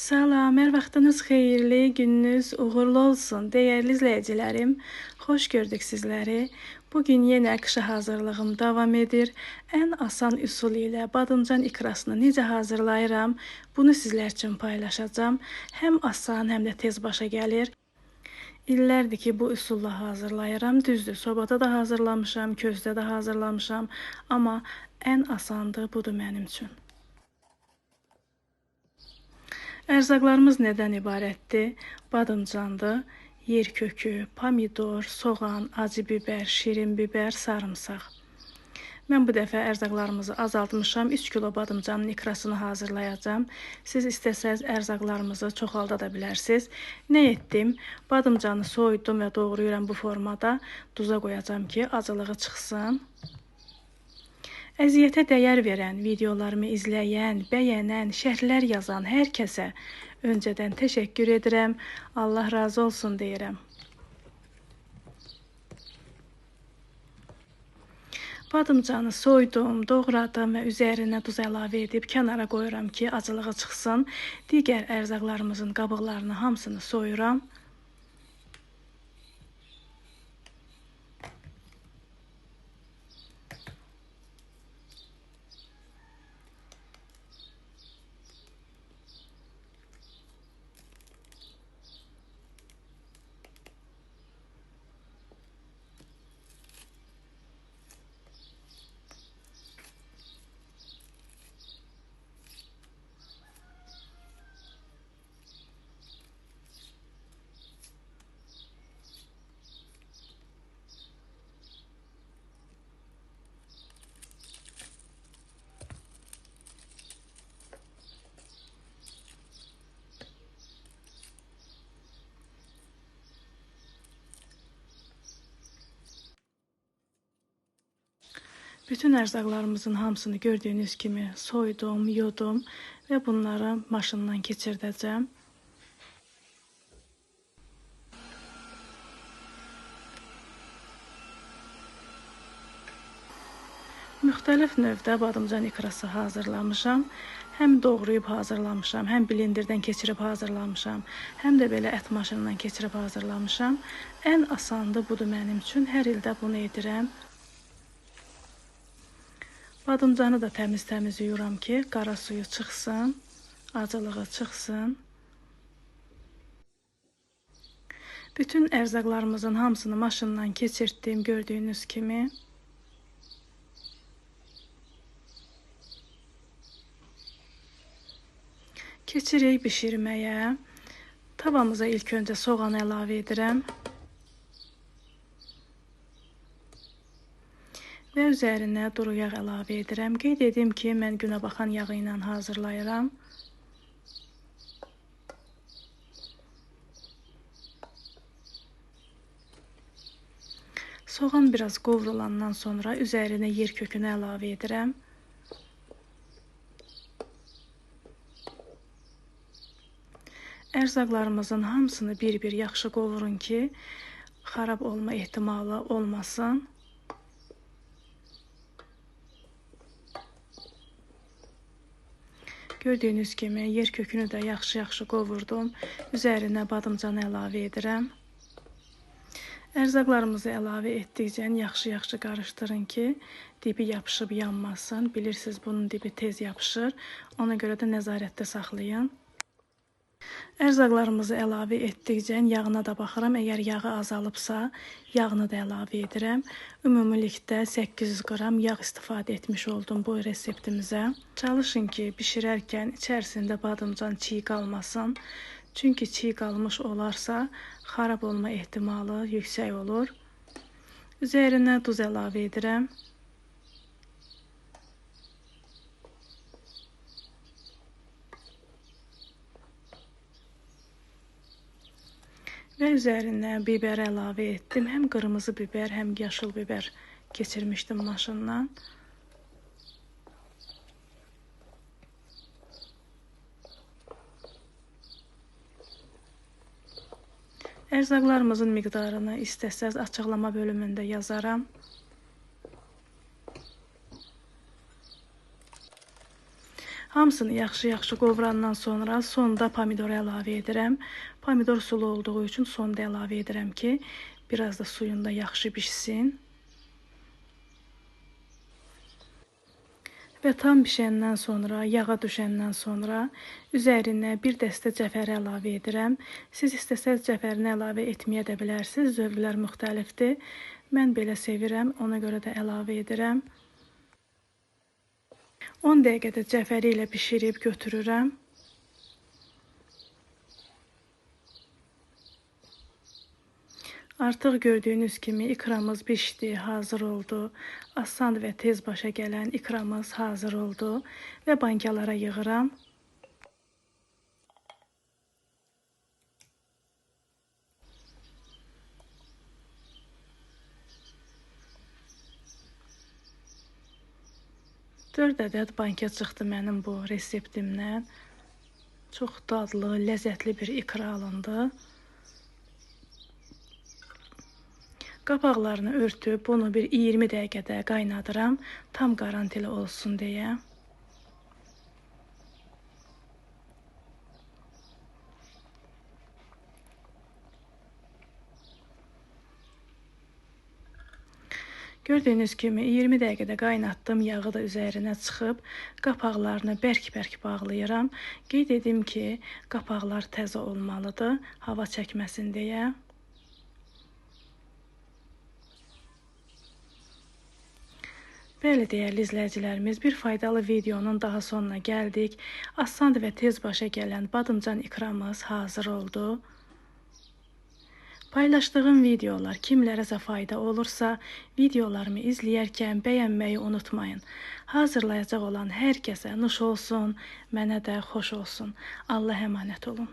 Salam, hər vaxtınız xeyirli, gününüz uğurlu olsun dəyərli izləyicilərim. Xoş gördük sizləri. Bugün yenə qışa hazırlığım davam edir. Ən asan üsul ilə badımcan ikrasını necə hazırlayıram, bunu sizlər üçün paylaşacağam. Həm asan, həm də tez başa gəlir. İllərdir ki, bu üsulla hazırlayıram. Düzdür, sobada da hazırlamışam, közdə də hazırlamışam, amma ən asandır budur mənim üçün. Ərzaqlarımız nədən ibarətdir? Badımcandır, yer kökü, pomidor, soğan, acı biber, şirin biber, sarımsaq. Mən bu dəfə ərzaqlarımızı azaltmışam. 3 kilo badımcanın ikrasını hazırlayacağam. Siz istəsəz ərzaqlarımızı çoxalda da bilərsiniz. Nə etdim? Badımcanı soydum və doğrayıram bu formada. Duza qoyacağam ki, acılığı çıxsın. Əziyyətə dəyər verən, videolarımı izləyən, bəyənən, şərhlər yazan hər kəsə öncədən təşəkkür edirəm. Allah razı olsun deyirəm. Badımcanı soydum, doğradım və üzərinə duz əlavə edib kənara qoyuram ki, acılığı çıxsın. Digər ərzaqlarımızın qabıqlarını hamısını soyuram. Bütün ərzaqlarımızın hamısını gördüyünüz kimi soydum, yudum və bunları maşından keçirdəcəm. Müxtəlif növdə badımcan ikrası hazırlamışam. Həm doğrayıb hazırlamışam, həm blenderdən keçirib hazırlamışam, həm də belə ət maşınından keçirib hazırlamışam. Ən asandı budur mənim üçün. Hər ildə bunu edirəm. Badımcanı da təmiz-təmiz yuyuram ki, qara suyu çıxsın, acılığı çıxsın. Bütün ərzaqlarımızın hamısını maşından keçirtdim, gördüyünüz kimi. Keçirik bişirməyə. Tavamıza ilk öncə soğan əlavə edirəm. Və üzərinə duru yağ əlavə edirəm. Qeyd edim ki, mən günəbaxan yağı ilə hazırlayıram. Soğan biraz qovrulandan sonra üzərinə yer kökünü əlavə edirəm. Ərzaqlarımızın hamısını bir-bir yaxşı qovurun ki, xarab olma ehtimalı olmasın. Gördüyünüz kimi yer kökünü də yaxşı-yaxşı qovurdum. Üzərinə badımcanı əlavə edirəm. Ərzaqlarımızı əlavə etdikcə yaxşı-yaxşı qarışdırın ki, dibi yapışıb yanmasın. Bilirsiniz, bunun dibi tez yapışır. Ona görə də nəzarətdə saxlayın. Ərzaqlarımızı əlavə etdikcə yağına da baxıram. Əgər yağı azalıbsa, yağını da əlavə edirəm. Ümumilikdə 800 qram yağ istifadə etmiş oldum bu reseptimizə. Çalışın ki, bişirərkən içərisində badımcan çiğ qalmasın. Çünki çiğ qalmış olarsa, xarab olma ehtimalı yüksək olur. Üzərinə duz əlavə edirəm. Və üzərinə biber əlavə etdim. Həm qırmızı biber, həm yaşıl biber keçirmişdim maşından. Ərzaqlarımızın miqdarını istəsəz açıqlama bölümündə yazaram. Hamısını yaxşı-yaxşı qovurandan sonra sonda pomidoru əlavə edirəm. Pomidor sulu olduğu üçün sonda əlavə edirəm ki, biraz da suyunda yaxşı bişsin. Və tam bişəndən sonra, yağa düşəndən sonra üzərinə bir dəstə cəfəri əlavə edirəm. Siz istəsəz cəfərini əlavə etməyə də bilərsiniz. Zövqlər müxtəlifdir. Mən belə sevirəm, ona görə də əlavə edirəm. 10 dəqiqədə cəfəri ilə bişirib götürürəm. Artıq gördüyünüz kimi ikramız bişdi, hazır oldu. Asan və tez başa gələn ikramız hazır oldu və bankalara yığıram. Dörd ədəd banka çıxdı mənim bu reseptimdən. Çox dadlı, ləzzətli bir ikra alındı. Qapaqlarını örtüb bunu bir 20 dəqiqədə qaynadıram, tam qarantili olsun deyə. Gördüyünüz kimi 20 dəqiqədə qaynatdım, yağı da üzərinə çıxıb, qapaqlarını bərk-bərk bağlayıram. Qeyd edim ki, qapaqlar təzə olmalıdır, hava çəkməsin deyə. Bəli, dəyərli izləyicilərimiz, bir faydalı videonun daha sonuna gəldik. Asan və tez başa gələn badımcan ikramız hazır oldu. Paylaşdığım videolar kimlərəsə fayda olursa, videolarımı izləyərkən bəyənməyi unutmayın. Hazırlayacaq olan hər kəsə nuş olsun, mənə də xoş olsun. Allah əmanət olun.